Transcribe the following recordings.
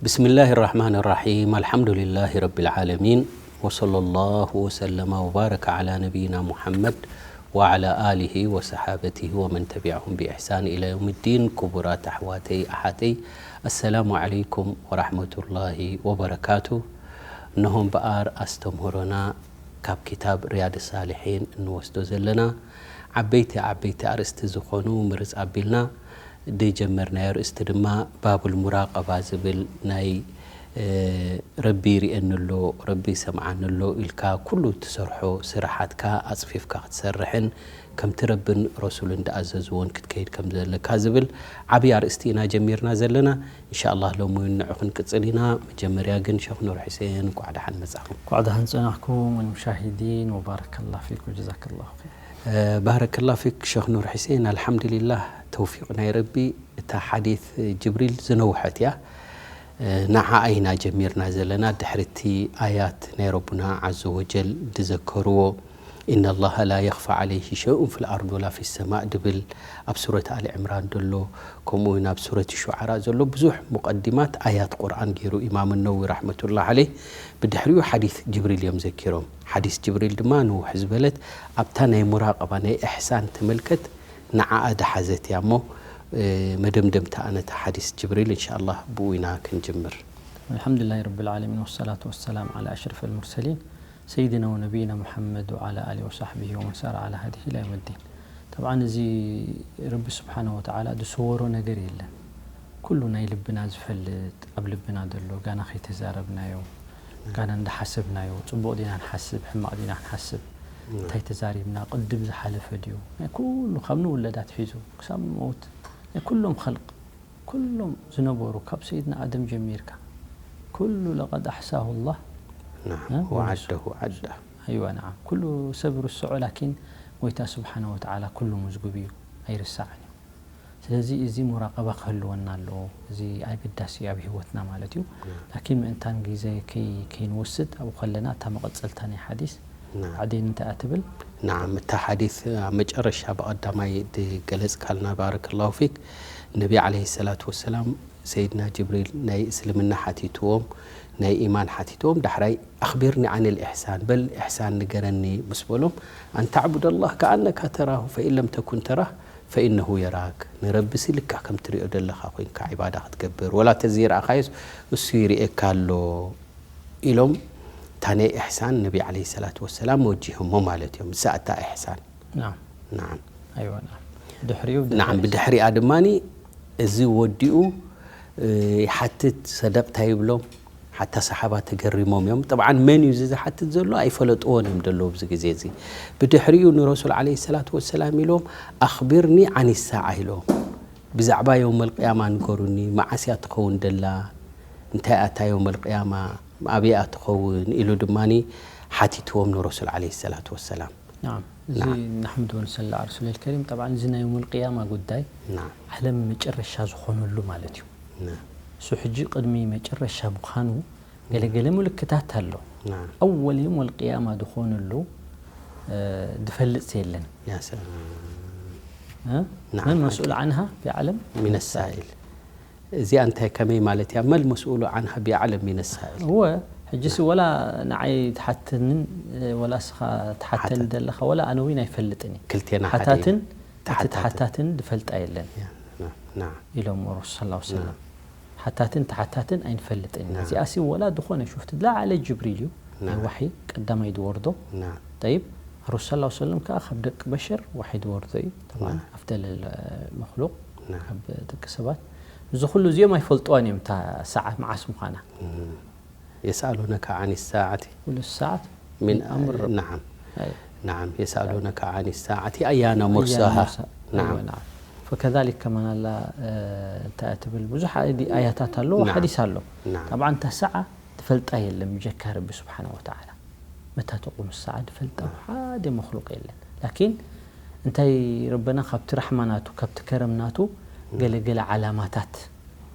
بسم الله الرحمن الرحيم. الحمد لله رب العالمين. وصلى الله وسلم وبارك على نبينا محمد وعلى آله وصحابته ومن تبعهم بإحسان إلى يوم الدين. ክቡራት ኣሕዋተይ ኣሓተይ፣ السلام عليكم ورحمة الله وبركاته። እነሆ እምበኣር ኣስተምህሮና ካብ ክታብ ሪያድ ሳልሒን እንወስዶ ዘለና ዓበይቲ ዓበይቲ ኣርእስቲ ዝኾኑ ምርጽ ኣቢልና፣ ዝጀመርናዮ ኣርእስቲ ድማ ባቡል ሙራቀባ ዝብል ናይ፣ እ፣ ረቢ ይርእየኒ ኣሎ፣ ረቢ ይሰምዓኒ ኣሎ ኢልካ ኩሉ እትሰርሖ ስራሓትካ ኣጽፊፍካ ክትሰርሕን ከምቲ ረብን ረሱልን ዝኣዘዝዎን ክትከይድ ከም ዘለካ ዝብል ዓብዪ ኣርእስቲ ኢና ጀሚርና ዘለና። ኢንሻኣላህ ሎሚ እውን ንዑ ክንቅጽል ኢና። መጀመርያ ግን ሸኽ ኑር ሑሴን እንኳዕ ደሓን መጻኹም። እንኳዕ ደሓን ጸናሕኩም። والمشاهدين، وبارك الله فيك وجزاك الله خير. ባረከላ ፊክ ሸኽ ኑር ሑሴን። ኣልሓምዱሊላህ ተውፊቕ ናይ ረቢ። እታ ሓዲት ጅብሪል ዝነውሐት እያ። ንዓኣ ኢና ጀሚርና ዘለና። ድሕሪ እቲ ኣያት ናይ ረቡና ዓዘ ወጀል ዝዘከርዎ፣ إن الله لا يخفى عليه شيء في الأرض ولا في السماء ድብል ኣብ ሱረት ኣሊ ዕምራን ዘሎ፣ ከምኡ እውን ኣብ ሱረት ሹዓራ ዘሎ ብዙሕ ሙቀዲማት ኣያት ቁርኣን ገይሩ ኢማም ነዊ ረሕመቱላህ ዓለይህ። ብድሕሪኡ ሓዲስ ጅብሪል እዮም ዘኪሮም። ሓዲስ ጅብሪል ድማ ንውሕ ዝበለት ኣብታ ናይ ሙራቀባ ናይ ኢሕሳን ተመልከት ንዓኣ ዝሓዘት እያ እሞ፣ እ፣ መደምደምታ ነታ ሓዲስ ጅብሪል እንሻኣላህ ብኡ ኢና ክንጅምር። الحمد لله رب العالمين، والصلاة والسلام على أشرف المرسلين سيدنا ونبينا محمد وعلى آله وصحبه ومن سار على هديه إلى يوم الدين. طبعا እዚ ረቢ ስብሓነ ወተዓላ ዝሰወሮ ነገር የለን። ኩሉ ናይ ልብና ዝፈልጥ፣ ኣብ ልብና ዘሎ፣ ጋና ከይተዛረብናዮ፣ ጋና እንዳሓሰብናዮ፣ ጽቡቕ ዲና ንሓስብ፣ ሕማቕ ዲና ንሓስብ፣ እንታይ ተዛሪብና፣ ቅድም ዝሓለፈ ድዩ፣ ናይ ኩሉ ካብ ንውለድ ኣትሒዙ ክሳብ ንመውት ናይ ኩሎም ኸልቅ ኩሎም ዝነበሩ ካብ ሰይድና ኣደም ጀሚርካ ኩሉ ለቀድ ኣሕሳሁ ላህ نعم، እ፣ ወዐደሁ ዐዳ። ኣይዋ ነዓም ኩሉ ሰብ ርስዖ ላኪን ጎይታ ስብሓነ ወተዓላ ኩሉ ምዝጉብ እዩ ኣይርሳዕን እዩ። ስለዚ እዚ ሙራቀባ ክህልወና ኣለዎ። እዚ ኣገዳሲ እዩ ኣብ ህይወትና ማለት እዩ። ላኪን ምእንታን ግዜ ከይ- ከይንወስድ ኣብኡ ከለና እታ መቐፀልታ ናይ ሓዲስ ናዓም። ዓዴን እንታይ እያ ትብል? ናዓም፣ እታ ሓዲስ ኣብ መጨረሻ ብቐዳማይ ዝገለጽካልና ባረከላሁ ፊክ፣ ነቢ ዓለይሂ ሰላቱ ወሰላም ሰይድና ጅብሪል ናይ እስልምና ሓቲትዎም፣ ናይ ኢማን ሓቲትዎም፣ ዳሕራይ ኣኽቢርኒ ዓኒል ኢሕሳን፣ በል ኢሕሳን ንገረኒ ምስ በሎም፣ ኣን ተዕቡደላህ ከኣነካ ተራሁ ፈኢን ለም ተኩን ተራህ ፈኢነሁ የራክ፣ ንረቢ ሲ ልክዕ ከም ትሪኦ ዘለኻ ኮይንካ ዒባዳ ክትገብር፣ ወላ ተዘይረኣኻዮስ እሱ ይርእየካ ኣሎ ኢሎም እታ ናይ ኢሕሳን ነቢ ዓለይሂ ሰላቱ ወሰላም ወጂሆሞ ማለት እዮም። ንሳ እታ ኢሕሳን። ናዓም። ናዓም። ኣይወ ናዓም። ድሕሪኡ ናዓም፣ ብድሕሪኣ ድማ እዚ ወዲኡ፣ እ፣ ይሓትት፣ ሰደቕታ ይብሎም። ሓታ ሰሓባ ተገሪሞም እዮም። ጠብዓን መን እዩ እዚ ዝሓትት ዘሎ? ኣይፈለጥዎን እዮም ዘለዉ ኣብዚ ግዜ እዚ። ብድሕሪኡ ንረሱል ዓለይሂ ሰላቱ ወሰላም ኢሎም፣ ኣኽቢርኒ ዓኒ ሳዓ ኢሎም። ብዛዕባ የውመል ቅያማ ንገሩኒ፣ መዓስ እያ ትኸውን ደላ? እንታይ እያ እታ የውመል ቅያማ? ኣበይ እያ ትኸውን? ኢሉ ድማኒ ሓቲትዎም ንረሱል ዓለይሂ ሰላቱ ወሰላም። ናዓም። እዚ ናዓም። ናሕምድ ወንሰሊ ዓላ ረሱሊል ከሪም። ጠብዓን እዚ ናይ የውመል ቅያማ ጉዳይ ናዓም። ዓለም መጨረሻ ዝኾነሉ ማለት እዩ። ናዓም። እሱ ሕጂ ቅድሚ መጨረሻ ምዃኑ ገለ ገለ ምልክታት ኣሎ። ናዓም። ኣወል የውመል ቅያማ ዝኾነሉ፣ እ፣ ዝፈልጥ የለን። ያ ሰላም። እ? ናዓም። መን መስኡል ዓንሃ ቢኣዕለም ሚነ ሳኢል። እዚኣ እንታይ ከመይ ማለት እያ? መል መስኡሉ ዓንሃ ቢኣዕለም ሚነ ሳኢል። እወ፣ ሕጂሲ ወላ ንዓይ ትሓተንን፣ ወላ እስኻ ትሓተኒ ሓታት። ዘለኻ፣ ወላ ኣነ እውን ኣይፈልጥን እየ። ክልቴና ሓደ ሓታትን ኢና። እቲ ተሓታትን። ተሓታትን ዝፈልጣ የለን ያ፣ ና፣ ና። ኢሎም ረሱል ሰለላሁ ዐለይሂ ወሰለም። ና። ሓታትን ተሓታትን ኣይንፈልጥን ኢና። ና። እዚኣሲ ወላ ዝኾነ ሹፍቲ ዝለዓለ ጅብሪል እዩ። ና። ናይ ዋሒ ቀዳማይ ዝወርዶ። ና። ጠይብ፣ ረሱል ሰለላሁ ዐለይሂ ወሰለም ከኣ ካብ ደቂ በሸር ዋሒ ዝወርዶ እዩ። ጠብዓን ና። ኣፍደል መኽሉቅ ና። ካብ ደቂ ሰባት። እዚ ኩሉ እዚኦም ኣይፈልጥዋን እዮም እታ ሰዓት መዓስ ምዃና። እም። የስኣሉነካ ዓን ሰዓቲ። ኩሉ ሰዓት ሚን ኣምር ረቢ። ናዓም። ኣይ። ናዓም፣ የስኣሉነካ ዓን ሰዓቲ ኣያና ሙርሳሃ። ሙርሳሃ። ናዓም። ኣይወ፣ ናዓም። ፈከዛሊክ ከማን ኣላ፣ እ፣ እንታይ እያ ትብል? ብዙሕ ኣዲ-፣ ኣያታት ኣሎ፣ ናዓም። ሓዲስ ኣሎ። ናዓም። ጠብዓን እታ ሰዓ ትፈልጣ የለን ብጀካ ረቢ ስብሓነ ወተዓላ። መታ ተቁም ሰዓ ዝፈልጣ ሓደ መኽሉቅ የለን። ላኪን እንታይ ረበና ካብቲ ራሕማ ናቱ፣ ካብቲ ከረም ናቱ ገለ ገለ ዓላማታት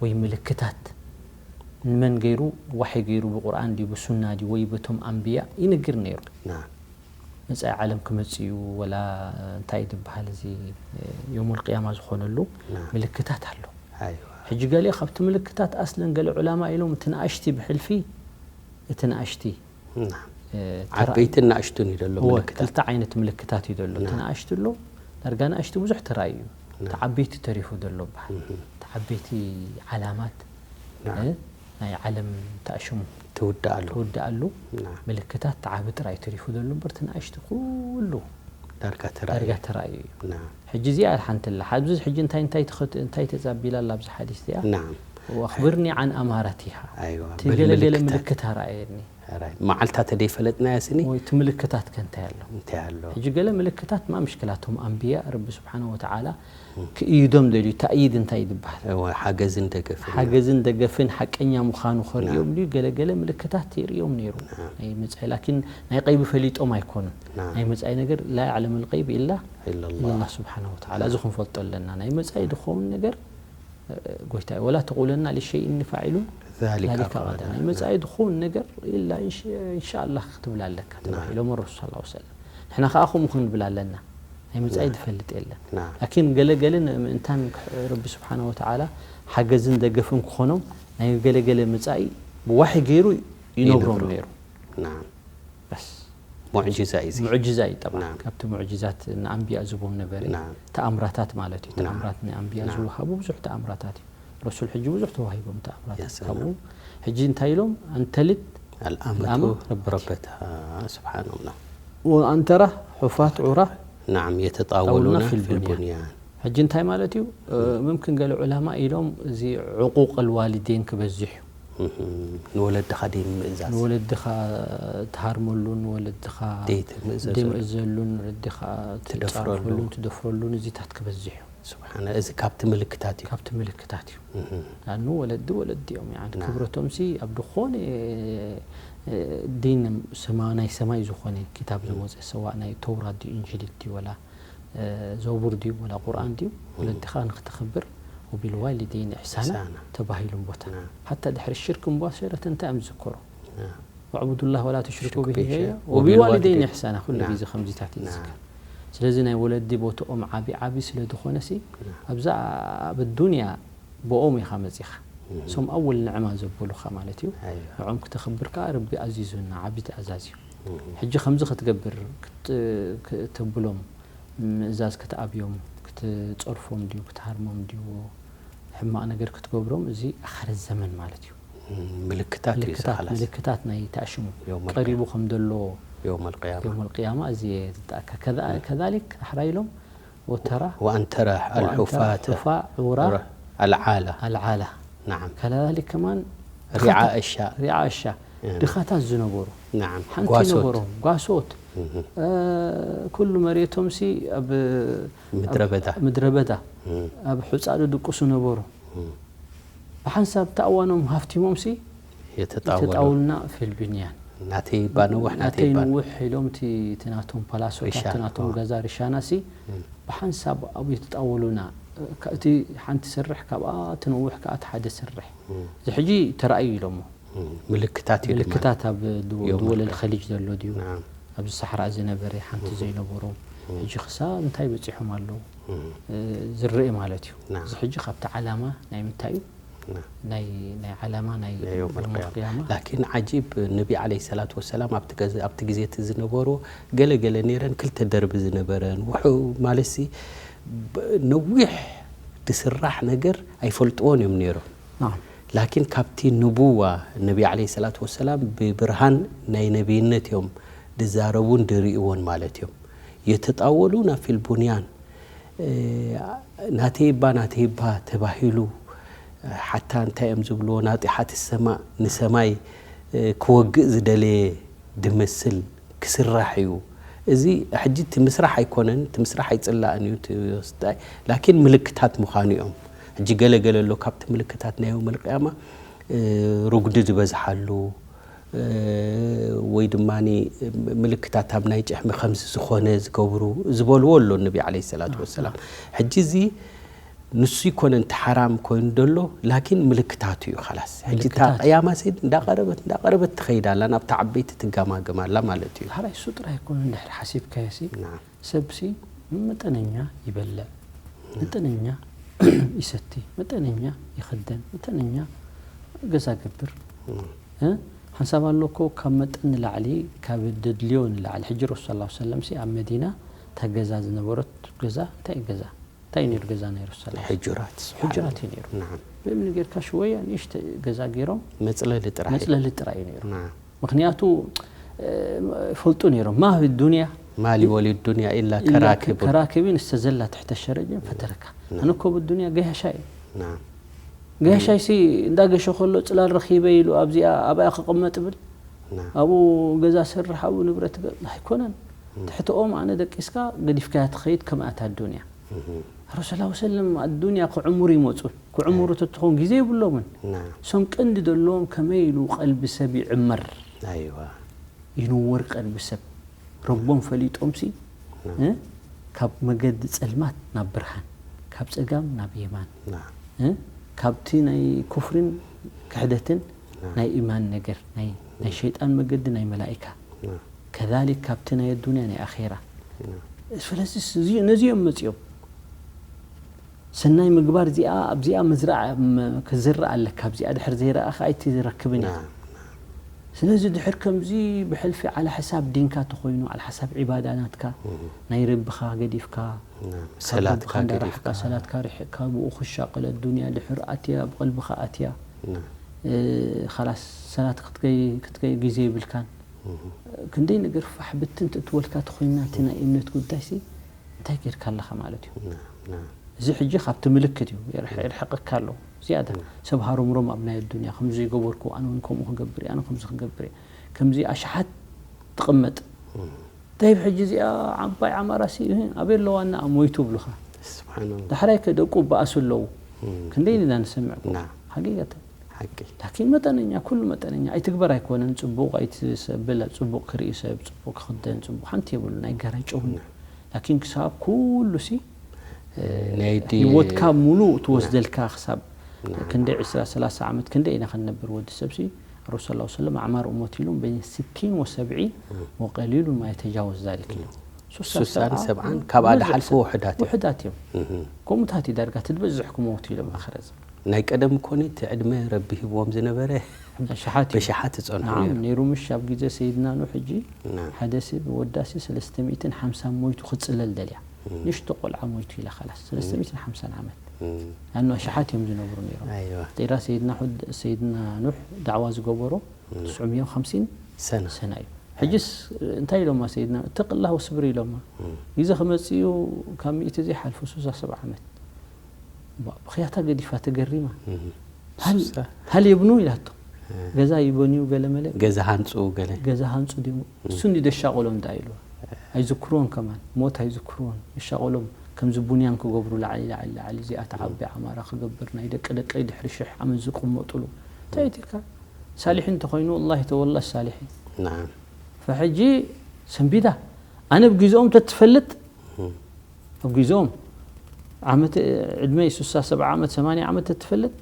ወይ ምልክታት ንመን ገይሩ፣ ዋሒ ገይሩ ብቁርኣን ድዩ ብሱና ድዩ ወይ በቶም ኣንብያ ይነግር ነይሩ። ናዓም። መጻኢ ዓለም ክመጽእ እዩ ወላ እንታይ ዝበሃል እዚ የውሙል ቅያማ ዝኾነሉ ናዓም። ምልክታት ኣሎ። ኣይዋ። ሕጂ ገለ ካብቲ ምልክታት ኣስለን ገለ ዑላማ ኢሎም እቲ ንኣሽቲ ብሕልፊ እቲ ንኣሽቲ ዓበይትን ንኣሽቱን እዩ ዘሎ ምልክታት። ክልተ ዓይነት ምልክታት እዩ ዘሎ። እቲ ንኣሽቱ ኣሎ ዳርጋ ንኣሽቱ ብዙሕ ተራእዩ እዩ። እቲ ዓበይቲ ተሪፉ ዘሎ በሃል። እቲ ዓበይቲ ዓላማት ናይ ዓለም ተኣሽሙ ትውድኣሉ ትውድኣሉ ምልክታት ተዓቢ ጥራይ ተሪፉ ዘሎ እምበር እቲ ንኣሽቱ ኩሉ ዳርጋ ተራእዩ እዩ። ሕጂ እዚኣ ሓንቲ ኣላ። ኣብዚ ሕጂ እንታይ እንታይ ተኸት እንታይ ተዛቢላ ኣላ ኣብዚ ሓዲስ እዚኣ? ናም ወኣኽብርኒ ዓን ኣማራቲሃ። ኣይዋ እቲ ገለገለ ምልክታ ረኣየኒ። መዓልታ ተደይፈለጥናያ ስኒ ወይ እቲ ምልክታት ከ እንታይ ኣሎ? እንታይ ኣሎ? ሕጂ ገለ ምልክታት ማ ምሽክላቶም ኣንብያ ረቢ ስብሓነ ወተዓላ ክእይዶም ደልዩ። ተእይድ እንታይ ዝበሃል? እወ፣ ሓገዝን ደገፍን እዩ። ሓገዝን ደገፍን ሓቀኛ ምዃኑ ከርእዮም ድዩ? ገለገለ ምልክታት የርእዮም ነይሩ ናይ መጻኢ። ላኪን ናይ ቀይቢ ፈሊጦም ኣይኮኑን። ናይ መጻኢ ነገር ላ ያዕለም ልቀይብ ኢላ ኢላላህ ስብሓነ ወተዓላ። እዚ ክንፈልጦ ኣለና። ናይ መጻኢ ድኸውን ነገር ጎይታ ወላ ተቁለና ሊሸይእኒ ፋዒሉን ዛሊካ ዛሊካ ቀዳ ናይ መጻኢ ድኸውን ነገር ኢላ ኢንሻ- ኢንሻኣላህ ክትብል ኣለካ ተባሂሎም ረሱል ሰለላሁ ዐለይሂ ወሰለም። ንሕና ከዓ ከምኡ ክንብል ኣለና። ናይ መጻኢ ዝፈልጥ የለን። ናም። ላኪን ገለገለ ንምእንታን ረቢ ስብሓነ ወተዓላ ሓገዝን ደገፍን ክኾኖም ናይ ገለገለ መጻኢ ብዋሒ ገይሩ ይነግሮም ይነግሮም። ነይሩ። ናም በስ ሙዕጂዛ እዩ እዚ። ሙዕጂዛ እዩ ጠብዓ ናም። ካብቲ ሙዕጂዛት ንኣንቢያ ዝቦም ነበረ። ናም። ተኣምራታት ማለት እዩ። ናም። ተኣምራት ንኣንቢያ ናም። ዝወሃቡ ብዙሕ ተኣምራታት እዩ። ረሱል ሕጂ ብዙሕ ተዋሂቦም ተኣምራታት የሰላም። ካብኡ ሕጂ እንታይ ኢሎም ኣንተልድ ኣልኣመቱ ኣልኣማ ረበቲ። ረበታ ስብሓንላ ወኣንተራ ሑፋት ዑራ ናም የተጣወሉና ጣውሉና ፊል ፊል ቡንያን። ቡንያን ሕጂ እንታይ ማለት እዩ? ምምክን ገለ ዑላማ ኢሎም እዚ ዕቁቅ ልዋሊዴን ክበዝሕ እዩ። እህም፣ ንወለድኻ ደይምእዛዝ ንወለድኻ ትሃርመሉን ንወለድኻ ደይትምእዘዘሉ ደይምእዘሉን ወለድኻ ትደፍረሉ። ትጻርፈሉን ትደፍረሉን እዚታት ክበዝሕ እዩ። ስብሓነ እዚ ካብቲ ምልክታት እዩ። ካብቲ ምልክታት እዩ። እህም፣ ኣኑ ወለዲ ወለዲ እዮም። ያኒ ናም። ክብረቶም ሲ ኣብ ዝኾነ እ፣ ዲን ሰማ ናይ ሰማይ ዝኾነ ክታብ ዝወፀ ሰዋእ ናይ ተውራት ድዩ እንጅል ድዩ ወላ እ፣ ዘቡር ድዩ ወላ ቁርኣን ድዩ ወለድኻ ንክተኽብር ወቢልዋሊደይን ኢሕሳና ኢሕሳና። ተባሂሉ ቦታ ናም። ሓታ ድሕሪ ሽርክ ሙባሸረት እንታይ እዮም ዝዝከሩ? ናም። ወዕቡዱላህ ወላ ትሽሪኩ ሽርኩ ብሂ ቢሂ ሸይአ ወቢልዋሊደይን ወቢልዋሊደይን ኢሕሳና ኩሉ ናም። ግዜ ከምዚታት እዩ ናም። ዝዝከር። ስለዚ ናይ ወለዲ ቦትኦም ዓቢ ዓቢ ስለ ዝኾነ ሲ ኣብዛ ኣብ ዱንያ ብኦም ኢኻ መጺኻ። እሶም ኣወል ንዕማ ዘበሉኻ ማለት እዩ። ኣይዋ። ንዖም ክተኽብር ከኣ ረቢ ኣዚዙና ዓቢ ትእዛዝ እዩ። እህም፣ ሕጂ ከምዚ ክትገብር ክት- ክተብሎም ምእዛዝ ክትኣብዮም ክትጸርፎም ድዩ ክትሃርሞም ድዩ ሕማቕ ነገር ክትገብሮም እዚ ኣኸረ ዘመን ማለት እዩ። እህም፣ ምልክታት እዩ እዚ ምልክታት ኻላስ። ምልክታት ናይ ተኣሽሙ የውመል ቀሪቡ ከም ዘሎ የውመል ቅያማ የውመል ቅያማ እዚ የትጠኣካ ከዛ- ከዛሊክ ዳሕራይ ኢሎም ወተራ ወኣንተራ ኣልሑፋተ ሑፋ ዑራ ኣልዓላ ኣልዓላ ናዓም ከዛሊክ ከማን ሪዓ እሻ ሪዓ እሻ እህ። ድኻታት ዝነበሩ ናዓም ሓንቲ ጓሶት ነበሮም ጓሶት እህ። እ፣ ኩሉ መሬቶም ሲ ኣብ ምድረ በዳ ምድረ በዳ እህ። ኣብ ሑጻ ድድቅሱ ነበሩ። እህ። ብሓንሳብ ተኣዋኖም ሃፍቲሞም ሲ የተጣወሉ ተጣውልና ፊል ብንያን ናተይ ባነውሕ ናተይ ናተይ ባን ንውሕ ኢሎም እቲ እቲ ናቶም ፓላሶታት ሪሻ፣ እቲ ናቶም ኦ። ገዛ ሪሻና ሲ ብሓንሳብ ኣብኡ የተጣወሉና። እቲ ሓንቲ ስርሕ ካብኣ ትነውሕ ከኣ እቲ ሓደ ስርሕ እዚ ሕጂ ተራእዩ ኢሎሞ። ምልክታት እዩ ድማ ምልክታት ኣብ ድወ- ዮም ድወለል ኣልቅያማ። ኸሊጅ ዘሎ ድዩ? ናም። ኣብዚ ሳሕራ ዝነበረ ሓንቲ ዘይነበሮም ሕጂ ክሳብ እንታይ በፂሖም ኣለዉ? እ፣ ዝረአ ማለት እዩ። ናም። እዚ ሕጂ ካብቲ ዓላማ ናይ ምንታይ እዩ? ናም። ናይ ናይ ዓላማ ናይ ናይ ዮም ዮም ኣልቅያማ። ኣልቅያማ። ላኪን ዓጂብ ነቢ ዓለይሂ ሰላቱ ወሰላም ኣብቲ ገዘ- ኣብቲ ግዜ እቲ ዝነበሩ ገለ ገለ ነይረን ክልተ ደርቢ ዝነበረን ውሑ ማለት ሲ ብ- ነዊሕ ዝስራሕ ነገር ኣይፈልጥዎን እዮም ነይሮም። ናም። ላኪን ካብቲ ንቡዋ ነቢ ዓለይሂ ሰላቱ ወሰላም ብብርሃን ናይ ነቢይነት እዮም ድዛረቡን ድርእይዎን ማለት እዮም። የተጣወሉና ፊል ቡንያን እ፣ ናተይ እባ ናተይ እባ ተባሂሉ ሓታ እንታይ እዮም ዝብልዎ ናጢሓት ሰማእ ንሰማይ እ፣ ክወግእ ዝደለየ ድመስል ክስራሕ እዩ። እዚ ሕጂ እቲ ምስራሕ ኣይኮነን፣ እቲ ምስራሕ ኣይጽላእን እዩ፣ እቲ ወስዳይ ላኪን ምልክታት ምዃኑ እዮም። ሕጂ ገለ ገለ ኣሎ ካብቲ ምልክታት ናይ የውመል ቅያማ እ፣ ርጉዲ ዝበዝሓሉ እ፣ ወይ ድማ ምልክታት ኣብ ናይ ጭሕሚ ከምዚ ዝኾነ ዝገብሩ ዝበልዎ ኣሎ ነቢ ዓለይሂ ሰላቱ ወሰላም። ሕጂ እዚ ንሱ ይኮነ እንተ ሓራም ኮይኑ ደሎ ላኪን ምልክታቱ እዩ ኻላስ። ሕጂ እታ ምልክታት። ቅያማ ሲ እንዳቐረበት እንዳቐረበት ትኸይድ ኣላ ናብታ ዓበይቲ ትጋማገም ኣላ ማለት እዩ። ዳሕራይ እሱ ጥራይ ኣይኮነን ድሕሪ ሓሲብካዮ ሲ ናም። ሰብሲ መጠነኛ ይበልዕ መጠነኛ ይሰቲ፣ መጠነኛ ይኽደን፣ መጠነኛ ገዛ ገብር። እ? ሓንሳብ ኣሎ እኮ ካብ መጠን ንላዕሊ፣ ካብ ደድልዮ ንላዕሊ። ሕጂ ረሱል ሰለላሁ ዐለይሂ ወሰለም ሲ ኣብ መዲና እታ ገዛ ዝነበረት ገዛ እንታይ እዩ ገዛ? እንታይ እዩ ነይሩ ገዛ ናይ ረሱል ሰለላሁ ዐለይሂ ወሰለም? ሕጁራት፣ ስብሓን። ሕጁራት እዩ ነይሩ። ናዓም። ብእምኒ ጌርካ ሽወያ ንእሽተ ገዛ ገይሮም መጽለሊ ጥራሕ እዩ። መጽለሊ ጥራይ እዩ ነይሩ። ናዓም። ምኽንያቱ፣ እ፣ ይፈልጡ ነይሮም። ማ ፊ ዱንያ ማሊ ወሊ ዱንያ ኢላ ኢላ ከራክብ። ከራክብን እስተዘላ ትሕተ ሸረጅን ፈተረካ። ናዓም። ኣነ እኮ ብዱንያ ገያሻ እየ። ናዓም። ገያሻይሲ እንዳገሸ ከሎ ጽላል ረኺበ ኢሉ ኣብዚኣ፣ ኣብኣ ክቕመጥ ብል? ናዓም። ኣብኡ ገዛ ሰርሕ፣ ኣብኡ ንብረት ገ-፣ ኣይኮነን። እም። ትሕትኦም ኣነ ደቂስካ ገዲፍካያ ትኸይድ ከምኣ እታ ዱንያ። እም። ረሱል ሰለላሁ ዐለይሂ ወሰለም ኣዱንያ ክዕምሩ ይመጹ። ክዕምሩ እም። ተትኾን ግዜ የብሎምን። ናዓም። እሶም ቀንዲ ዘለዎም ከመይ ኢሉ ቀልቢ ሰብ ይዕመር። ኣይዋ። ይንወር ቀልቢ ሰብ። ረቦም ፈሊጦምሲ፣ ናዓም። እ? ካብ መገዲ ጸልማት ናብ ብርሃን፣ ካብ ጸጋም ናብ የማን፣ ናዓም። እ? ካብቲ ናይ ኩፍርን ክሕደትን ናዓም። ናይ ኢማን ነገር፣ ናይ፣ ናይ ናዓም። ሸይጣን መገዲ፣ ናይ መላኢካ። ናዓም። ከዛሊክ ካብቲ ናይ ኣዱንያ ናይ ኣኼራ። ናዓም። ስለዚ እዚ፣ ነዚኦም መጺኦም። ሰናይ ምግባር እዚኣ፣ ኣብዚኣ ምዝራዕ፣ ም-፣ ክዝራእ ኣለካ። ኣብዚኣ ድሕር ዘይረኣኻ ኣይትረክብን ኢኻ። ናዓም፣ ናዓም። ስለዚ ድሕር ከምዚ ብሕልፊ ዓላ ሕሳብ ዲንካ ተኾይኑ፣ ዓላ ሕሳብ ዒባዳ ናትካ፣ እም። ናይ ረብኻ ገዲፍካ፣ ናዓም። ካብ ሰላትካ ረብኻ እንዳራሕካ፣ ገዲፍካ። ሰላትካ ርሒቕካ፣ ብኡ ክሻቐል ኣዱንያ ድሕር ኣትያ፣ ኣብ ቀልብኻ ኣትያ፣ ናዓም። እ፣ ኻላስ ሰላት ክትገይ-፣ ክትገይ ግዜ የብልካን። እም። ክንደይ ነገር ፋሕ ብትን ትእትወልካ ተኾይና፣ እቲ ናይ እምነት ጉዳይሲ እንታይ ጌርካ ኣለኻ ማለት እዩ። ናዓም፣ ናዓም። እዚ ሕጂ ካብቲ ምልክት እዩ፣ የርሕ-፣ የርሕቐካ ኣሎ። ዝያዳ ናዓም። ሰብ ሃሮምሮም ኣብ ናይ ኣዱንያ፣ ከምዚ ገበርኩ፣ ኣነ እውን ከምኡ ክገብር እየ፣ ኣነ ከምዚ ክገብር እየ። ከምዚ ኣሽሓት ትቕመጥ። እም። ጠይብ፣ ሕጂ እዚኣ ዓባይ ዓማራሲ፣ እህ፣ ኣበይ ኣለዋ እና ሞይቱ ብሉኻ። ስብሓንላህ። ዳሕራይ ከ ደቁ በኣሱ ኣለዉ። እም። ክንደይ ኢና ንሰምዕ እኮ። ናዓም። ሓቂቀተን። ሓቂ። ላኪን መጠነኛ፣ ኩሉ መጠነኛ። ኣይትግበር ኣይኮነን፣ ጽቡቕ ኣይትሰብል፣ ጽቡቕ ክርኢ ሰብ፣ ጽቡቕ ክኽደን፣ ጽቡቕ ሓንቲ የብሉ፣ ናይ ጋራይ ጨውና። ናዓም። ላኪን ክሳብ ኩሉ ሲ፣ እ፣ ናይቲ ህይወትካ ሙሉእ ትወስደልካ ክሳብ ናዓም። ክንደይ ዕስራ ሰላሳ ዓመት ክንደይ ኢና ክንነብር ወዲ ሰብ ሲ፣ ረሱል ሰለላሁ ዐለይሂ ወሰለም ኣዕማር እሞት ኢሎም በይነ ስቲን ወሰብዒን እም። ወቀሊሉን ማ የተጃወዝ ዛሊክ እዮም። እም። ሱሳ ሱሳን ሰብዓ ሰብዓን ካብኣ ዝበዝሕ ድሓልፉ ሰብ ውሑዳት እዮም። ውሑዳት እዮም። እም። ከምኡታት እዩ ዳርጋ ትበዝሕ ክመውቱ ኢሎም ኣኸረዝ። ናይ ቀደም እኮ እቲ ዕድመ ረቢ ሂብዎም ዝነበረ ኣሽሓት እዩ። በሽሓት ዝጸንሑ ናዓም፣ ነይሮም። ነይሩ ምሽ ኣብ ግዜ ሰይድና ኑሕ ሕጂ ናዓም። ሓደ ሰብ ወዳሲ ሰለስተ ሚእትን ሓምሳን ሞይቱ ክጽለል ደልያ። እም። ንእሽቶ ቆልዓ ሞይቱ ኢላ ኻላስ። እም። ሰለስተ ሚእትን ሓምሳን ዓመት። እም። ኣኑ ኣሽሓት እዮም ዝነብሩ ነይሮም። ኣይዋ። ጤራ ሰይድና ሑድ-፣ ሰይድና ኑሕ ዳዕዋ ዝገበሮ እም። ትስዑ ሚእትን ሓምሳን ሰና። ሰና እዩ። ሕጅስ እንታይ ኢሎማ ሰይድና? እተቅላህ ወስብር ኢሎማ። እም። ግዜ ክመጽእ እዩ ካብ ሚእቲ ዘይሓልፉ ሱሳ ሰብዓ ዓመት። ባ-፣ ብኽያታ ገዲፋ ተገሪማ። እም። ሃል-፣ ሱሳ። ሃል የብኑ ኢላቶ። እ። ገዛ ይበንዩ ገለ መለ። ገዛ ሃንጹ ገለ። ገዛ ሃንጹ ድዩ? እም። እሱ እንዲ ደሻቆሎም ደኣ ኢሉ። ኣይዝክርዎን ከማን፣ ሞት ኣይዝክርዎን። ይሻቆሎም ከምዚ ቡንያን ክገብሩ ላዕሊ፣ ላዕሊ፣ ላዕሊ፣ እዚኣ እም። ትዓቢ ዓማራ ክገብር፣ ናይ ደቂ ደቀይ ድሕሪ ሽሕ ዓመት ዝቅመጡሉ። እንታይ እም። ትልካ? ሳሊሒ እንተኾይኑ፣ ወላሂ ተወላሽ ሳሊሒ። ናዓም። ፈሕጂ ሰንቢዳ። ኣነ ብግዜኦም ተትፈልጥ፣ እም። ኣብ ግዜኦም ዓመት፣ ዕድመይ ሱሳ ሰብዓ ዓመት፣ ሰማንያ ዓመት ተትፈልጥ፣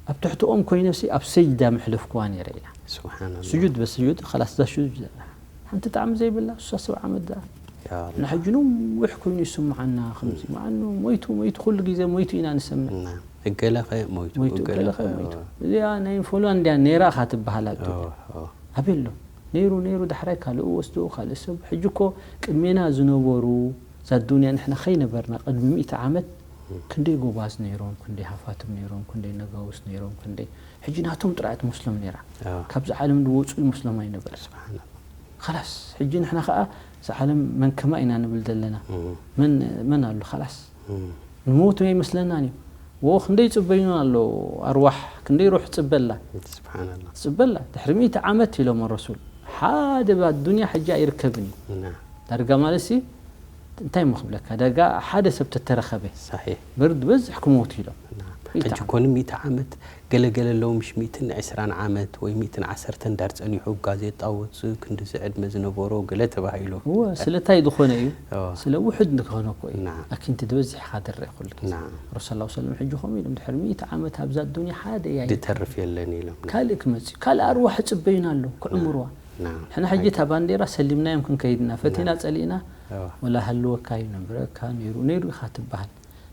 ኣብ ትሕትኦም ኮይነሲ ኣብ ሰጅዳ ምሕለፍክዋ ነይረ ኢላ። ሱብሓነላህ። ስጁድ በስጁድ፣ ኸላስ እዛ ስጁድ ሓንቲ ጣዕሚ ዘይብላ፣ ሱሳ ሰብዓ ዓመት ደኣ። ያ ኣላህ። ንሕጂ ነዊሕ ኮይኑ ይስምዓና፣ ከምዚ፣ እም። መዓኑ ሞይቱ፣ ሞይቱ፣ ኩሉ ግዜ ሞይቱ ኢና ንሰምዕ። ናዓም። እገለኸ ሞይቱ፣ ሞይቱ፣ እገለኸ እገለኸ ሞይቱ። ሞይቱ። እዚኣ ናይ ሆላንድያ ነይራ ኢኻ ትበሃል ኣብ ኦ፣ ዱንያ። ኦ። ኣበይ ኣሎ? ነይሩ፣ ነይሩ፣ ዳሕራይ ካልእ ወስድኡ፣ ካልእ ሰብ። ሕጂ እኮ ቅድሜና ዝነበሩ፣ እዛ ዱንያ ንሕና ከይነበርና ቅድሚ ሚእቲ ዓመት እም። ክንደይ ጎባዝ ነይሮም፣ ክንደይ ሃፋትም ነይሮም፣ ክንደይ ነጋውስ ነይሮም፣ ክንደይ፣ ሕጂ ናቶም ጥራይ እያ ትመስሎም ነይራ። ኣዎ። ካብዚ ዓለም ዝወጹ ይመስሎም ኣይነበረ። ስብሓንላህ። ኸላስ፣ ሕጂ ንሕና ኸኣ እዛ ዓለም መን ከማ ኢና ንብል ዘለና። እም። መን፣ መን ኣሎ? ኸላስ። እም። ንሞት ኣይመስለናን እዩ። ወ-፣ ክንደይ ይጽበዩና ኣሎ ኣርዋሕ፣ ክንደይ ሩሕ ትጽበላ። ስብሓንላህ። ትጽበላ። ድሕሪ ሚእቲ ዓመት ኢሎም ረሱል። ሓደ ኣብ ዱንያ ሕጂ ኣይርከብን እዩ። ና። ዳርጋ ማለትሲ፣ እንታይ እሞ ክብለካ፣ ዳርጋ ሓደ ሰብ ተተረኸበ። ሳሒሕ። በርድ በዝሕ ክመውቱ ኢሎም። ና። ሚእቲ ሕጂ ዓመት። ኮኑ ሚእቲ ዓመት፣ ገለ ገለ ኣለዉ ምሽ ሚእትን ዕስራን ዓመት ወይ ሚእትን ዓሰርተን ዳር ጸኒሑ፣ ጋዜጣ ወጽኡ፣ ክንድዚ ዕድመ ዝነበሮ ገለ ተባሂሉ። እወ፣ ስለታይ ዝኾነ እዩ? እወ። ስለ ውሑድ ንክኾነ እኮ እዩ። ናዓም። ላኪን እቲ ዝበዝሕ ኢኻ ትረአ ኩሉ ግዜ። ናዓም። ረሱል ሰለላሁ ዐለይሂ ወሰለም ሕጂ ከምኡ ኢሎም፣ ድሕሪ ሚእቲ ዓመት ኣብዛ ዱንያ ሓደ እያ ድተርፍ የለን ኢሎም። ካልእ ክመጽእ እዩ። ካልእ ኣርዋሕ ይጽበዩና ኣለዉ፣ ክዕምሩዋ። ናዓም። ንሕና ሕጂ እታ ባንዴራ ሰሊምናዮም ክንከይድ ኢና፣ ፈቲና ናዓም። ጸሊእና፣ እወ። ወላ ሃልወካ እዩ፣ ነብረካ፣ ነይሩ፣ ነይሩ ኢኻ ትበሃል።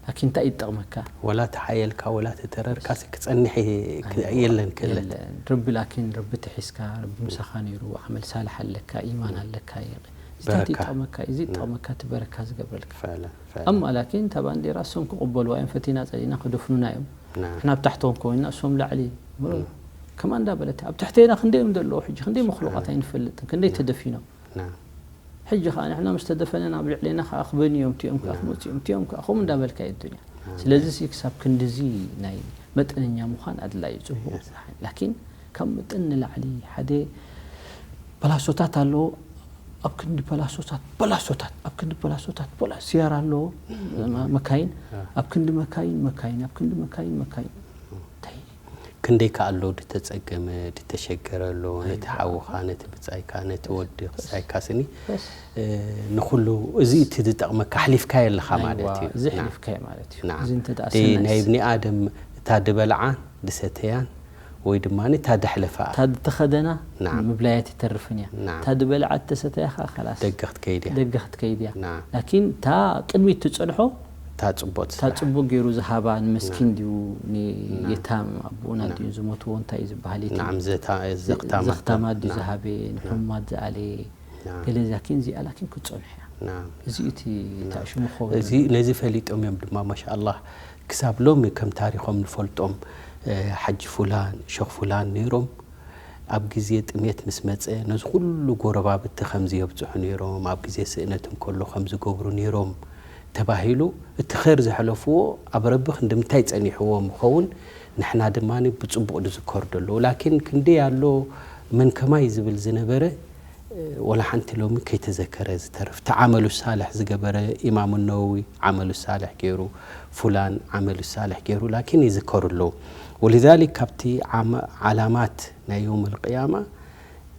ላኪን እንታይ ይጠቕመካ? ወላ ተሓየልካ ወላ ተተረርካሲ ክጸንሕ ይ- ክ- የለን ክእለት የለን። ረቢ ላኪን ረቢ ተሒዝካ፣ ረቢ ምሳኻ ነይሩ፣ ዓመል ሳልሕ ኣለካ፣ ኢማን ኣለካ። እንታይ በረካ። ይጠቕመካ? እዚ ይጠቕመካ፣ እቲ በረካ ዝገብረልካ። ፈለ ፈለ ኣማ ላኪን እታ ባንዴራ እሶም ክቕበልዋ እዮም፣ ፈቲና ጸሊና ክደፍኑና እዮም። ናም ንሕና ኣብ ታሕቶም ኮይና እሶም ላዕሊ። ከማ እንዳበለት ኣብ ትሕቴና ክንደይ እዮም ዘለዉ ሕጂ፣ ክንደይ መክሉቓት ኣይንፈልጥን፣ ክንደይ ተደፊኖም። ናም ሕጂ ከዓ ንሕና ምስ ተደፈነና ኣብ ልዕሌና ከዓ ክበንዮም እቲኦም ከዓ ክመፅኦም እቲኦም ከዓ ከምኡ እንዳበልካ እዩ ዱንያ። ስለዚ ሲ ክሳብ ክንድዚ ናይ መጠነኛ ምዃን ኣድላይ እዩ፣ ፅቡቕ Yes. ስራሕ እዩ። ላኪን ካብ መጠን ንላዕሊ ሓደ በላሶታት ኣለዎ። ኣብ ክንዲ በላሶታት በላሶታት ኣብ ክንዲ በላሶታት በላ ስያራ ኣለዎ፣ መ- መካይን ኣብ ክንዲ መካይን መካይን ኣብ ክንዲ መካይን መካይን እንታይ ክንደይ ከ ኣሎ ድተጸገመ ድተሸገረ ኣሎ ነቲ ሓውኻ ነቲ ብጻይካ ነቲ ወዲ ክሳይካ ስኒ በስ እ፣ ንኹሉ እዚ እቲ ዝጠቕመካ ኣሕሊፍካዮ ኣለኻ ማለት ኣይዋ፣ እዩ እዚ ና- ሕሊፍካዮ ማለት እዩ። ናም። እዚ እንተ ደኣ ዲ- ናይ ሰናይስ እብኒ ኣደም እታ ድበልዓ ድሰተያን ወይ ድማ እታ ደሕለፋ እታ ድተኸደና ናም። ምብላያ ትተርፍን እያ። ናም። እታ ድበልዓ እተሰተያ ከዓ ኸላስ ደገ ክትከይድ እያ ደገ ክትከይድ እያ። ናም። ላኪን እታ ቅድሚት ትጸንሖ እታ ጽቡቅ እታ ስራሕ ጽቡቅ ገይሩ ዝሃባ ንመስኪን ድዩ ንየታም ኣቦኡና ናም። ድዩ ዝሞትዎ እንታይ እዩ ዝበሃል የቲም ናም ዘታ ዘኽታማ ዘኽታማ ድዩ ናም። ዝሃበ ንሕሙማት ዝኣለየ ናም። ገለ ዛኪን እዚኣ ላኪን ክትጸንሕ እያ። ናም። እዚ እቲ ታሽሙ ክኸውን እዚ ነዚ ፈሊጦም እዮም ድማ ማሻኣላህ ክሳብ ሎሚ ከም ታሪኾም ንፈልጦም እ፣ ሓጂ ፉላን ሸኽ ፉላን ነይሮም ኣብ ግዜ ጥሜት ምስ መጸ ነዚ ኩሉ ጎረባብቲ ከምዚ የብጽሑ ነይሮም ኣብ ግዜ ስእነት እንከሎ ከምዚ ገብሩ ነይሮም ተባሂሉ እቲ ኸር ዘሕለፍዎ ኣብ ረቢ ክንዲ ምንታይ ጸኒሕዎም ይኸውን ንሕና ድማ ብጽቡቕ ንዝከር ደሎ ላኪን ክንደይ ኣሎ መን ከማይ ዝብል ዝነበረ ወላ ሓንቲ ሎሚ ከይተዘከረ ዝተርፍ እቲ ዓመሉ ሳልሕ ዝገበረ ኢማሙ ነወዊ ዓመሉ ሳልሕ ገይሩ ፉላን ዓመሉ ሳልሕ ገይሩ ላኪን ይዝከሩ ኣለዉ ወሊዛሊክ ካብቲ ዓመ- ዓላማት ናይ የውም ልቅያማ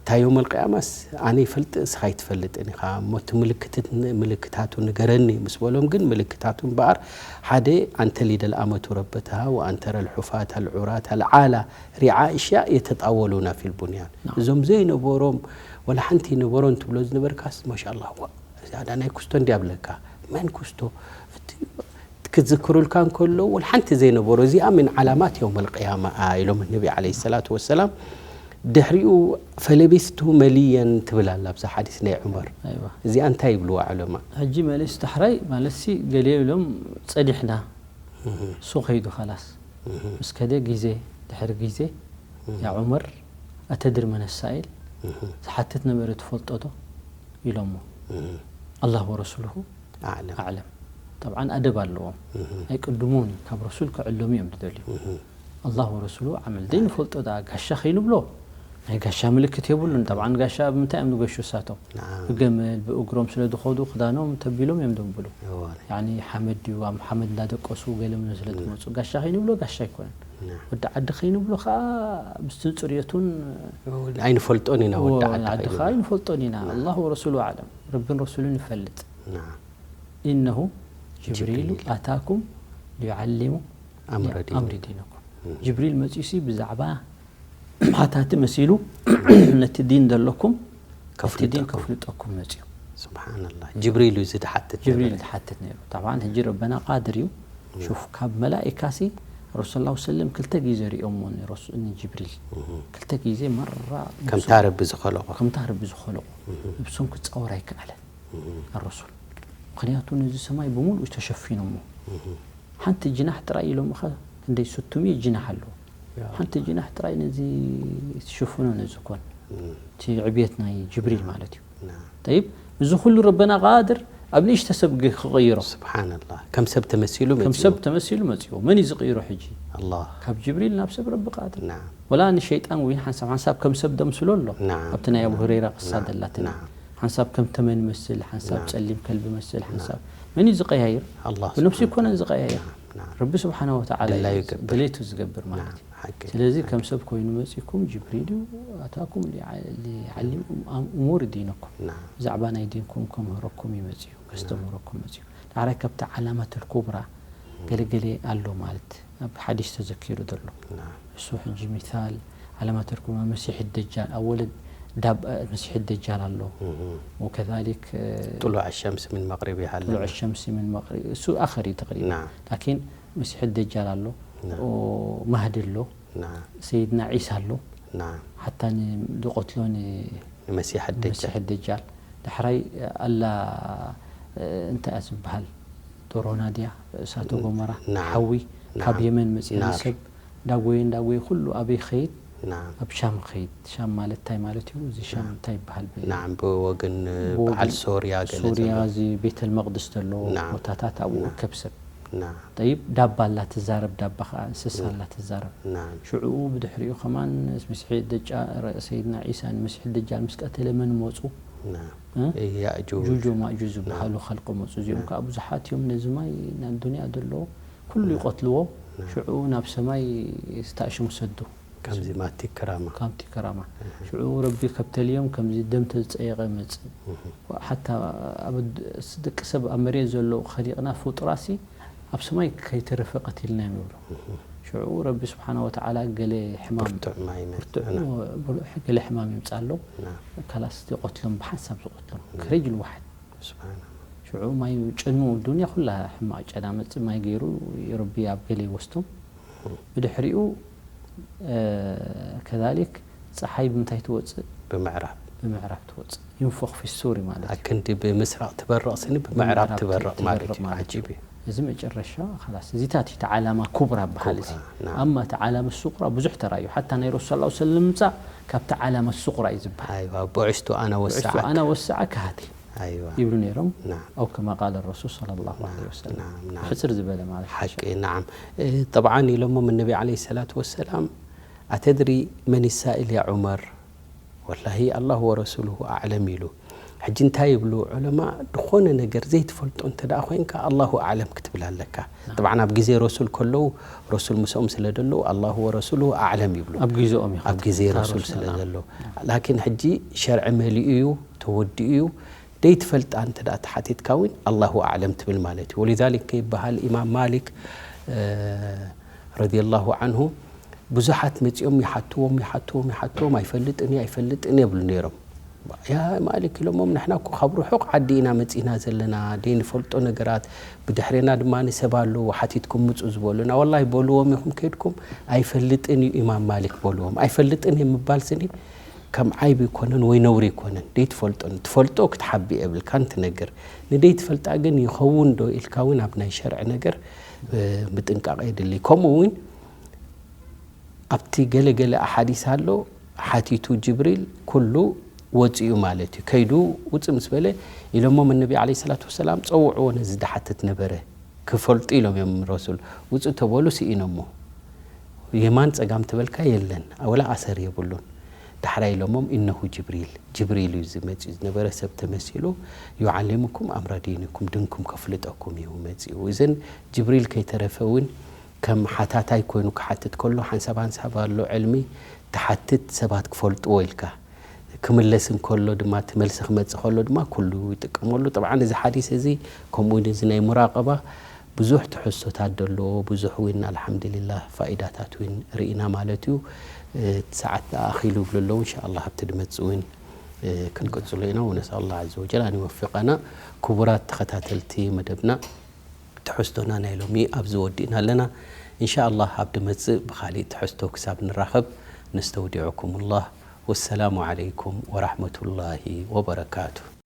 እታ የውም ልቅያማስ ኣነ ይፈልጥ እስኻ ይትፈልጥን ኢኻ እሞ እቲ ምልክትት- ምልክታቱ ንገረኒ ምስ በሎም ግን ምልክታቱ እምበኣር ሓደ ኣንተ ሊደል ኣመቱ ረበትሃ ወኣንተረ ልሑፋት ኣልዑራት ኣልዓላ ሪዓ እሽያ የተጣወሉና ፊል ቡንያን ናም። እዞም ዘይነበሮም ወላ ሓንቲ ነበሮን ትብሎ ዝነበርካስ ማሻላ ዋ እዚኣዳ ናይ ኩስቶ እንዲ ኣብለካ መን ኩስቶ እቲ ክትዝክሩልካ እንከሎ ወላ ሓንቲ ዘይነበሮ እዚኣ ምን ዓላማት የውም ልቅያማ ኢሎም ነቢ ዓለ ሰላቱ ወሰላም ድሕሪኡ ፈለቢስቱ መሊየን ትብል ኣላ ኣብዛ ሓዲስ ናይ ዑመር ኣይዋ እዚኣ እንታይ ይብልዋ ዕለማ ሕጂ መሊስ ዳሕራይ ማለት ሲ ገሊኦ ኢሎም ጸኒሕና እሱ ከይዱ ኻላስ ምስ ከደ ግዜ ድሕሪ ግዜ ያ ዑመር ኣተድሪ መን ሳኢል ዝሓትት ነበረ ትፈልጦ ዶ ኢሎሞ ኣላህ ወረሱሉሁ ኣዕለም ኣዕለም ጠብዓን ኣደብ ኣለዎም ኣይቅድሙን እዩ ካብ ረሱል ክዕለሙ እዮም ዝደልዩ ኣላህ ወረሱሉ ዓመል ዘይንፈልጦ ዳ ጋሻ ከይንብሎ ናይ ጋሻ ምልክት የብሉን ጠብዓን ጋሻ ብምንታይ እዮም ዝገሹ እሳቶም ናም ብገመል ብእግሮም ስለ ዝኸዱ ክዳኖም ተቢሎም እዮም ደንብሉ እወ ያኒ ሓመድ ድዩ ኣብ ሓመድ እንዳደቀሱ ገለ ምኖ ስለ ዝመፁ ጋሻ ከይንብሎ ጋሻ ኣይኮነን ናም ወዲ ዓዲ ከይንብሎ ከዓ ምስትንፅርየቱን ኣይንፈልጦን ኢና ወዲ ዓዲ ዓዲ ከዓ ከይንብሎ። ይንፈልጦን ኢና ኣላህ ወረሱሉ ኣዕለም ረብን ረሱሉን ይፈልጥ ናም ኢነሁ ጅብሪሉ ጅብሪል። ኣታኩም ሊዩዓሊሙ ኣምረ ዲን ኣምሪ ዲነኩም ጅብሪል መፂኡሲ ብዛዕባ ሓታቲ መሲሉ ነቲ ዲን ዘለኩም ኣብቲ ዲን ከፍልጠኩም። ከፍልጠኩም መፂኡ ስብሓንላህ ጅብሪል እዩ ዝድሓትት ጅብሪል ነበረ። ትሓትት ነይሩ طبعا ሕጂ ረበና ቃድር እዩ ሹፍ ካብ መላኢካሲ ረሱል ላ ሰለም ክልተ ግዜ ሪኦሞ ንጅብሪል ክልተ ግዜ መራ ከምታ ረቢ ዝኸለቆ ከምታ ረቢ ዝኸለቆ ነብሶም ክፃወር ኣይከኣለን ኣረሱል ምክንያቱ ነዚ ሰማይ ብምሉኡ ተሸፊኖሞ ሓንቲ ጅናሕ ጥራይ ኢሎም ኸ ክንደይ ስቱሚ ጅናሕ ኣለዎ ሓንቲ ጅናሕ ጥራይ ነዚ ትሽፍኖ ነዚ ኮን እቲ ዕብየት ናይ ጅብሪል ማለት እዩ ናም ጠይብ እዚ ኩሉ ረበና ቃድር ኣብ ንእሽተ ሰብ ግ- ክቕይሮ ስብሓንላህ ከም ሰብ ተመሲሉ ከም መፂኡ ሰብ ተመሲሉ መፅዎ መን እዩ ዝቕይሮ ሕጂ ኣላህ ካብ ጅብሪል ናብ ሰብ ረቢ ቃድር ናም ወላ ንሸይጣን እውን ሓንሳብ ሓንሳብ ከም ሰብ ደምስሎ ኣሎ ናም ኣብቲ ናይ ኣቡ ሁረይራ ቅሳ ናም ደላትና ናም ሓንሳብ ከም ተመን መስል ሓንሳብ ናም። ፀሊም ከልቢ መስል ሓንሳብ መን እዩ ዝቀያይር ኣላህ ብነፍሱ ስብሓን ይኮነን ዝቀያይር ናም ናም ረቢ ስብሓነ ወተዓላ ድላዩ እዩ ይገብር። ድሌቱ ዝገብር ማለት ናም እዩ ሓቂ ስለዚ ከም ሰብ ኮይኑ መፂኩም ጅብሪል እዩ ኣታኩም ሊዓሊምኩም እሙር ዲነኩም ናም ብዛዕባ ናይ ዲንኩም ከምህረኩም እዩ መፅኡ ከስተምህረኩም መፅኡ ዳሕራይ ካብቲ ዓላማት ልኩብራ ገለገለ ኣሎ ማለት ኣብ ሓዲስ ተዘኪሩ ዘሎ ናም እሱ ሕጂ ሚሳል ዓላማት ልኩብራ መሲሕ ደጃል ኣወለ ዳብ መሲሕ ደጃል ኣሎ። ወከዛሊክ ጥሉዕ ሸምስ ምን መቅሪብ ይሃለ ጥሉዕ ሸምሲ ምን መቅሪብ እሱ ኣኸር እዩ ተቅሪብ ናም። ላኪን መሲሕ ደጃል ኣሎ። ናም። ማህዲ ኣሎ። ናም። ሰይድና ዒሳ ኣሎ። ናም። ሓታ ንዝቆትሎ ን- ንመሲሕ ደጃል መሲሕ ደጃል ዳሕራይ ኣላ እንታይ እያ ዝበሃል ዶሮና ድያ እሳተ ጎመራ ናም። ሓዊ ካብ ናም። የመን መፅእ ናር። ሰብ እንዳጎየ እንዳጎየ ኩሉ ኣበይ ኸይድ ናም። ኣብ ሻም ኸይድ ሻም ማለት እንታይ ማለት እዩ እዚ ሻም እንታይ ይበሃል ብ- ናም ብወግን ብወግን በዓል ሶርያ ገለ ሶርያ ዘሎ እዚ ቤተል መቅድስ ዘሎ ናም። ቦታታት ኣብኡ ናም። ከብሰብ ናም። ጠይብ ዳባ ኣላ ትዛረብ ዳባ ከዓ እንስሳ ኣላ ትዛረብ ናም። ሽዑኡ ብድሕሪኡ ከማን መሲሕ ደጃ ሰይድና ዒሳ ንመሲሕ ደጃል ምስ ቀተለ መን መፁ ናም። እ? ያእጁጅ ጁጅ ወማእጁጅ ዝበሃሉ ኸልቂ መፁ እዚኦም ከዓ ብዙሓት እዮም ነዚ ማይ ናብ ዱንያ ዘለዎ ኩሉ ይቐትልዎ ሽዑ ናብ ሰማይ ዝተኣሽሙ ሰዱ ከምዚ ማቲ ክራማ ካብቲ ከራማ ሽዑ ረቢ ከብተልዮም ከምዚ ደም ተዝፀየቐ መፅእ ሓታ ኣብ ድ- ደቂ ሰብ ኣብ መሬት ዘሎ ኸሊቕና ፍጡራሲ ኣብ ሰማይ ከይተረፈ ቀቲልና እዮም ይብሉ ሽዑ ረቢ ስብሓን ወተዓላ ገለ ሕማም ብርቱዕ ማይ መ- ብርቱዕ ና- ብር- ገለ ሕማም ይምፃ ኣሎ ና- ካላስ ዝቐትሎም ብሓንሳብ ዝቐትሎም ከረጅ ልዋሓድ ስብሓን ሽዑ ማይ ጨኑ ዱንያ ኩላ ሕማቕ ጨና መፅእ ማይ ገይሩ ረቢ ኣብ ገለ ይወስቶም ብድሕሪኡ እ፣ ከዛሊክ ፀሓይ ብምንታይ ትወፅእ ብምዕራብ ብምዕራብ ትወፅእ ይንፎኽ ፊ ሱሪ ማለት እዩ ኣክንዲ ብምስራቕ ትበርቕ ስኒ ብምዕራብ ትበርቕ ማለት እዩ ማለት ዓጂብ እዩ እዩ እዚ መጨረሻ ላስ እዚታት እዩ ተዓላማ ኩብራ በሃል እዚ ኩብራ፣ ናም። ኣማ እቲ ዓላመ ሱቅራ ብዙሕ ተራ እዩ ሓታ ናይ ረሱል ላ ሰለም ምፃእ ካብቲ ዓላመ ሱቅራ እዩ ዝበሃል ኣይዋ ብዕሽቱ ኣነ ወሰዓክ ኣና ወሰዓ ካህቲ ኣይዋ ይብሉ ነይሮም ናም። ኣው ከማ ቃል ረሱል صلى الله عليه وسلم ናም፣ ናም። ሕፅር ዝበለ ማለት እዩ። ሓቂ ናዓም እ፣ ጠብዓን ኢሎሞም ነቢ ዓለ ሰላት ወሰላም ኣተድሪ መን ሳኢል ያ ዑመር ወላሂ ኣላሁ ወረሱሉሁ ኣዕለም ኢሉ ሕጂ እንታይ ይብሉ ዑለማ ዝኾነ ነገር ዘይትፈልጦ እንተ ደኣ ኮይንካ ኣላሁ ኣዕለም ክትብል ኣለካ ጠብዓን ኣብ ግዜ ረሱል ከለዉ ረሱል ምስኦም ስለ ደለዉ ኣላሁ ወረሱሉሁ ኣዕለም ይብሉ ኣብ ግዜኦም እዩ ኣብ ግዜ እታ ረሱል ረሱል ስለ ናም። ዘሎ ላኪን ሕጂ ሸርዒ መሊኡ እዩ ተወዲኡ እዩ ደይትፈልጣ እንተ ደኣ ተሓቲትካ እውን ኣላሁ ኣዕለም ትብል ማለት እዩ ወሊዛሊክ ከይበሃል ኢማም ማሊክ ረዲየላሁ ዓንሁ ብዙሓት መፂኦም ይሓትዎም ይሓትዎም ይሓትዎም ኣይፈልጥን እየ ኣይፈልጥን እየ ይብሉ ነይሮም ያ ማሊክ ኢሎሞም ንሕና እኮ ካብ ርሑቕ ዓዲ ኢና መፂና ዘለና ደይንፈልጦ ነገራት ብድሕሬና ድማ ንሰብ ኣለዉ ሓቲትኩም ምፁ ዝበሉና ወላሂ በልዎም ኢኹም ከይድኩም ኣይፈልጥን እዩ ኢማም ማሊክ በልዎም ኣይፈልጥን እየ ምባል ስኒ ከም ዓይቢ ይኮነን ወይ ነውሪ ይኮነን ደይትፈልጦ ትፈልጦ ክትሓቢ የብልካን ትነግር ንደይትፈልጣ ግን ይኸውን ዶ ኢልካ እውን ኣብ ናይ ሸርዒ ነገር እ፣ ምጥንቃቕ የድሊ ከምኡ እውን ኣብቲ ገለገለ ኣሓዲስ ኣሎ ሓቲቱ ጅብሪል ኩሉ ወፂኡ ማለት እዩ ከይዱ ውፅእ ምስ በለ ኢሎሞም ነቢ ዓለ ሰላት ወሰላም ፀውዕዎ ነዚ ዝሓትት ነበረ ክፈልጡ ኢሎም እዮም ረሱል ውፅእ ተበሉ ስኢኖሞ የማን ጸጋም ትበልካ የለን ወላ ኣሰር የብሉን ዳሕራይ ኢሎሞም እነሁ ጅብሪል ጅብሪል እዩ ዝመፅኡ ዝነበረ ሰብ ተመሲሉ ዩዓሊሙኩም ኣምረ ዲንኩም ድንኩም ከፍልጠኩም እዩ መፅኡ እዘን ጅብሪል ከይተረፈ እውን ከም ሓታታይ ኮይኑ ክሓትት ከሎ ሓንሳብ ሓንሳብ ኣሎ ዕልሚ ትሓትት ሰባት ክፈልጥዎ ኢልካ ክምለስ እንከሎ ድማ እቲ መልሲ ክመፅእ ከሎ ድማ ኩሉ ይጥቀመሉ ጠብዓን እዚ ሓዲስ እዚ ከምኡ እውን እዚ ናይ ሙራቀባ ብዙሕ ትሕዝቶታት ደለዎ ብዙሕ እውን ኣልሓምዱሊላህ ፋኢዳታት እውን ርኢና ማለት እዩ እቲ ሰዓት ኣኺሉ ይብሉ ኣለዉ እንሻ ኣላህ ኣብቲ ድመፅእ እውን ክንቅፅሎ ኢና ወነስኣል ኣላህ ዘ ወጀል ኣን ይወፊቀና ክቡራት ተኸታተልቲ መደብና ትሕዝቶና ናይ ሎሚ ኣብዚ ወዲእና ኣለና እንሻ ኣላህ ኣብ ድመፅእ ብካሊእ ትሕዝቶ ክሳብ ንራኸብ ነስተውዲዑኩም ላህ ወሰላሙ ዓለይኩም ወራሕመቱላሂ ወበረካቱ